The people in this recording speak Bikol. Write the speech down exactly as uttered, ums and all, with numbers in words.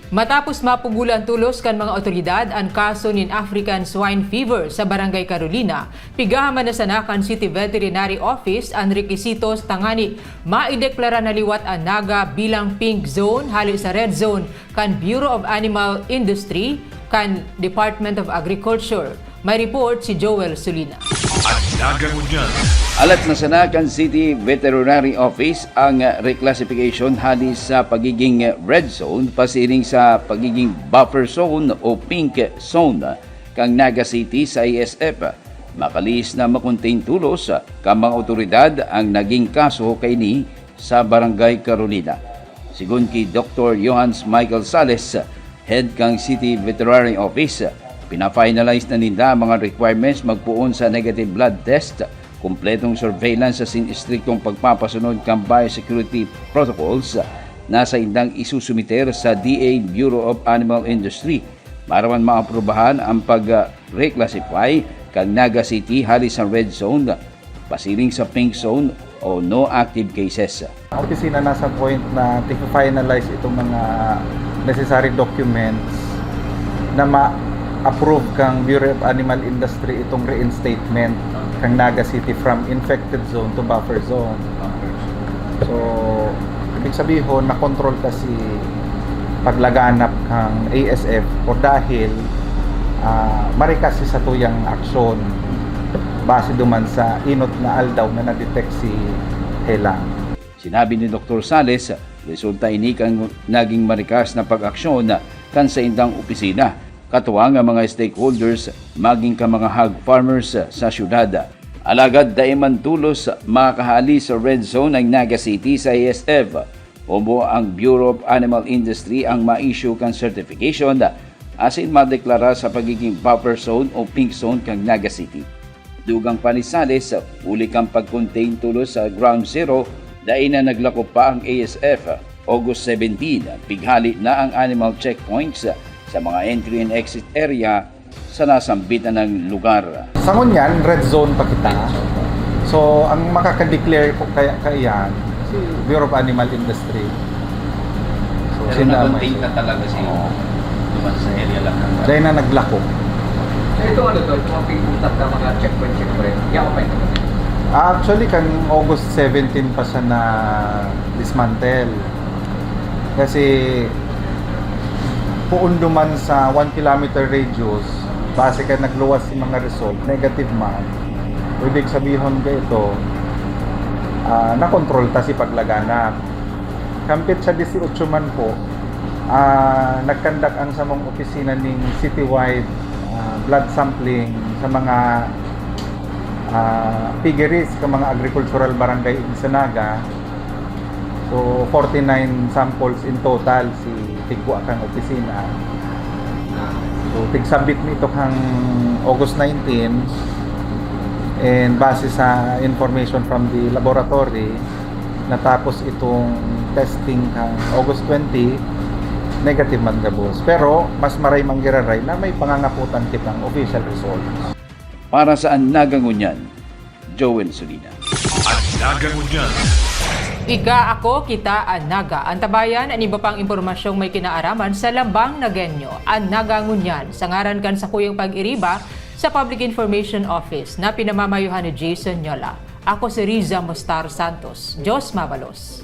Matapos mapugulan tolos kan mga otoridad an kaso nin African Swine Fever sa Barangay Carolina, pigahaman na sana kan City Veterinary Office an requisitos tangani maideklara na liwat an Naga bilang pink zone hale sa red zone kan Bureau of Animal Industry kan Department of Agriculture. May report si Joel Solina. An Naga Ngunyan. Alat na sana kan City Veterinary Office ang reclassification hali sa pagiging red zone pasiring sa pagiging buffer zone o pink zone kan Naga City sa A S F. Makalihis na makontain tolos kan mga otoridad ang naging kaso kaini sa Barangay Carolina. Sigon ki Doktor Johannes Michael Sales, head kan City Veterinary Office, pina-finalize na ninda ang mga requirements magpoon sa negative blood test, kompletong surveillance asin estriktong pagpapasunod kan biosecurity protocols na saindang isusumiter sa D A Bureau of Animal Industry para man maaprubahan ang pag-reclassify kan Naga City hali sa red zone pasiring sa pink zone o no active cases. Ang opisina nasa point na ti-finalize itong mga necessary documents na ma-approve kang Bureau of Animal Industry itong reinstatement kang Naga City from infected zone to buffer zone. So, ibig sabihin, na-control ta si paglaganap kang A S F o dahil ah, marikas si satuyang aksyon base duman sa inot na aldaw na na-detect si Helang. Sinabi ni Doktor Sales, resulta ini kan naging marikas na pag-aksyon kan saindang opisina, katuwang ang mga stakeholders, maging kan mga hog farmers sa syudad. Alagad dai man tolos makakahali sa red zone ang Naga City sa A S F. Obo ang Bureau of Animal Industry ang ma-issue kan certification asin madeklara sa pagiging buffer zone o pink zone kan Naga City. Dugang pa ni Sales, huli kan pag-contain tolos sa Ground Zero, dai na naglakop pa ang A S F. August seventeen, pighali na ang animal checkpoints sa mga entry and exit area sa nasambitan ng lugar. Sa ngunyan, red zone pa kita. So, ang makaka-declare po kaya kaiyan, si Bureau of Animal Industry. So, Pero sinama na-contain siya. Na talaga si Oo. Duman sa area lang. Dahil na naglako. So, ito ano to, ito ang pagpuntat na mga checkpoint, checkpoint. Yaw pa ito. Actually, kan August seventeen pa siya na dismantle. Kasi poon duman sa one kilometer radius, base kay nagluwas si mga result, negative man. Ibig sabihon ka ito, ah, nakontrol ta si paglaganap. Kampit sa dieciocho man po, ah, nagkandak ang samong opisina ning citywide, ah, blood sampling sa mga, ah, piggeries ka mga agricultural barangay in Sanaga. So, forty-nine samples in total si tigwa kang opisina. So, tig-submit mi ito kang August nineteen. And base sa information from the laboratory, natapos itong testing kang August twenty, negative man gabos. Pero mas maray manggiraray na may pangangaputan kitang official result. Para sa An Naga Ngunyan, Joel Solina. An Naga Ngunyan. Ika, ako, kita, an Naga. Antabayan an iba pang impormasyong may kinaaraman sa Lambang Nagenyo. An Naga Ngunyan, sa ngaran kan sakuyang pag-iriba sa Public Information Office na pinamamayohan ni Jason Nyola. Ako si Riza Mostar Santos. Diyos mabalos.